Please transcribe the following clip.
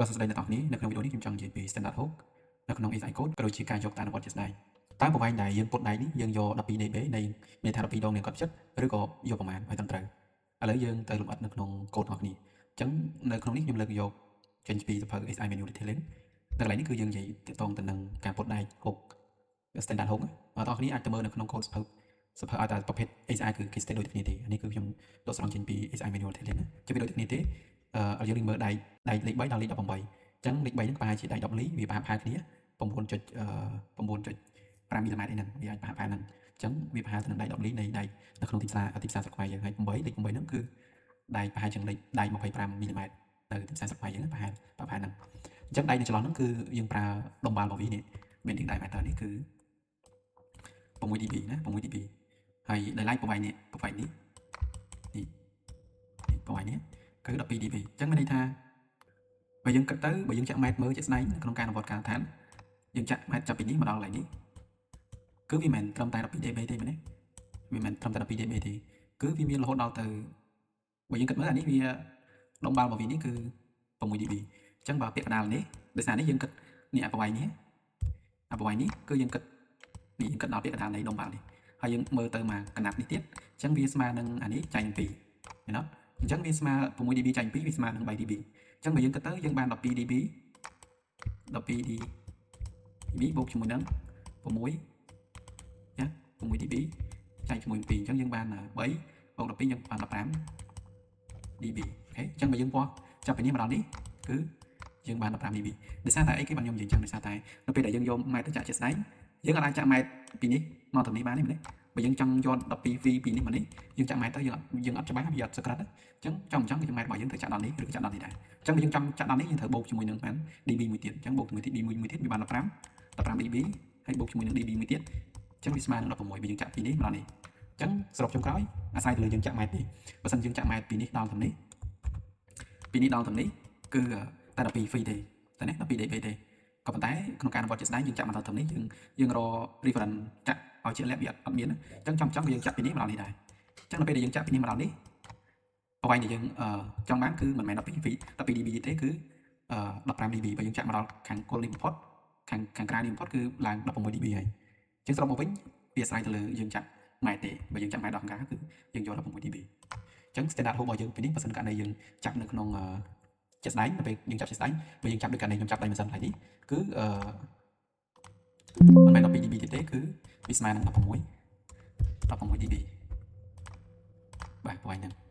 បាទសួស្តីអ្នកទាំងអស់គ្នានៅក្នុងវីដេអូនេះខ្ញុំចង់និយាយពី standard hook នៅក្នុង ACI code ក៏ដូចជាការយកទៅអនុវត្តជាក់ស្ដែងតើប្រវែងដែលយើងពត់ដែកនេះយើងយក12 dB នៃមានថា12ដងនៃគាត់ផ្ចិតឬក៏យកប្រមាណឲ្យត្រឹមត្រូវឥឡូវយើងទៅលម្អិតនៅក្នុង code របស់គ្នាអញ្ចឹងនៅក្នុងនេះខ្ញុំលើកយកចេញពីសៀវភៅ ACI manual detailing នៅកន្លែងនេះគឺយើងនិយាយទាក់ទងទៅនឹងការពត់ដែក hook standard hook បងប្អូនគ្នាអាចទៅមើលនៅក្នុង code សៀវភៅឲ្យតែប្រភេទ ACI គឺគេ state ដូចគ្នាទេនេះគឺខ្ញុំដកស្រង់ចេញពី ACI manual detailing ណាជាវាដូចគ្នាទេអឺយើងនឹងមើលដែកដែកលេខ3ដល់លេខ18អញ្ចឹងលេខ3ហ្នឹងប្រហែលជាដែក10លីវាប្រហែលគ្នា9.9.5មីលីម៉ែត្រអីហ្នឹងវាអាចប្រហែលហ្នឹងអញ្ចឹងវាប្រហែលទៅនឹងដែក10លីនៃដែកនៅក្នុងទីផ្សារស្រុកខ្មែរយើងហើយ8លេខ8ហ្នឹងគឺដែកប្រហែលជាងលេខដែក25មីលីម៉ែត្រនៅទីផ្សារស្រុកខ្មែរយើងប្រហែលប្រហែលហ្នឹងអញ្ចឹងដែកនៅចន្លោះហ្នឹងគឺយើងប្រើដុំបាល់របស់វានេះ bending diameter នេះគឺ6 dB ណា6 dB ហើយដោយឡែកប្រវែងនេះប្រវែងនេះនេះប្រវែងនេះគឺ12 dB អញ្ចឹងមានន័យថាបើយើងគិតទៅបើយើងចាក់ម៉ែត្រមើលជាក់ស្ដែងក្នុងការអនុវត្តការដ្ឋានយើងចាក់ម៉ែត្រចាប់ពីនេះមកដល់កន្លែងនេះគឺវាមិនមែនត្រឹមតែ12 dB ទេមែនទេវាមិនមែនត្រឹមតែ12 dB ទេគឺវាមានរហូតដល់ទៅបើយើងគិតមើលអានេះវាដុំបាល់របស់វានេះគឺ6 dB អញ្ចឹងបើពាក្យកណ្ដាលនេះដោយសារនេះយើងគិតនេះអាប្រវែងនេះអាប្រវែងនេះគឺយើងគិតនេះយើងគិតដល់ពាក្យកណ្ដាលនៃដុំបាល់នេះហើយយើងមើលទៅមកកណាត់នេះទៀតអញ្ចឹងវាស្មើនឹងអានេះចែកនឹង2ឃើញអត់អញ្ចឹងវាស្មើ6 dB ចែក2វាស្មើនឹង3 dB អញ្ចឹងបើយើងគិតទៅយើងបាន12 dB 12 dB បូកជាមួយនឹង6ចា6 dB ចែកជាមួយ2អញ្ចឹងយើងបាន3បូក12យើងបាន15 dB OK អញ្ចឹងបើយើងវាស់ចាប់ពីនេះមកដល់នេះគឺយើងបាន15 dB ដោយសារតែអីគេបានខ្ញុំនិយាយអញ្ចឹងដោយសារតែនៅពេលដែលយើងយកម៉ែត្រទៅចាក់ជាក់ស្ដែងយើងអាចចាក់ម៉ែត្រពីនេះមកទៅនេះបានទេមែនទេបើយើងចង់យក12 V ពីនេះមកនេះយើងចាក់ម៉ែត្រទៅយើងអត់ច្បាស់វាអត់សក្រិតអញ្ចឹងចង់អញ្ចឹងគឺម៉ែត្ររបស់យើងត្រូវចាក់ដល់នេះឬក៏ចាក់ដល់នេះដែរអញ្ចឹងបើយើងចង់ចាក់ដល់នេះយើងត្រូវបូកជាមួយនឹងបាន dB មួយទៀតអញ្ចឹងបូកជាមួយ dB មួយមួយទៀតវាបាន15 15 dB ហើយបូកជាមួយនឹង dB មួយទៀតអញ្ចឹងវាស្មើនឹង16បើយើងចាក់ពីនេះមកដល់នេះអញ្ចឹងសរុបចុងក្រោយអាស្រ័យទៅលើយើងចាក់ម៉ែត្រទេបើសិនយើងចាក់ម៉ែត្រពីនេះដល់ត្រឹមនេះពីនេះដល់ត្រឹមនេះគឺតែ12 free ទេតែនេះ12 dB ទេក៏ប៉ុន្តែក្នុងការអនុវត្តជាក់ស្ដែងយើងចាក់មកដល់ត្រឹមនេះយើងយើងរក reference ចាក់ឲ្យជាក់លាក់វាអត់មានអញ្ចឹងចំចំគឺយើងចាក់ពីនេះមកដល់នេះដែរអញ្ចឹងដល់ពេលដែលយើងចាក់ពីនេះមកដល់នេះប្រវែងដែលយើងចង់បានគឺមិនមែន12 V 12 dB ទេគឺ15 dB បើយើងចាក់មកដល់ខាងគល់នេះបំផុតខាងខាងក្រៅនេះបំផុតគឺឡើង16 dB ហើយអញ្ចឹងសរុបមកវិញវាអាស្រ័យទៅលើយើងចាក់ម៉ែត្រទេបើយើងចាក់ម៉ែត្រដល់ខាងក្រៅគឺយើងយក16 dB អញ្ចឹង standard hook របស់យើងពីនេះបើសិនករណីយើងចាប់នៅក្នុងជាក់ស្ដែងដល់ពេលយើងចាប់ជាក់ស្ដែងបើយើងចាប់ដូចករណីខ្ញុំចាប់ដៃម៉ាស៊ីនថ្លៃនេះគឺអឺមិនមែន12 dB ទៀតទេគឺវាស្មើនឹង16 16 dB បាទប្រវែងហ្នឹង។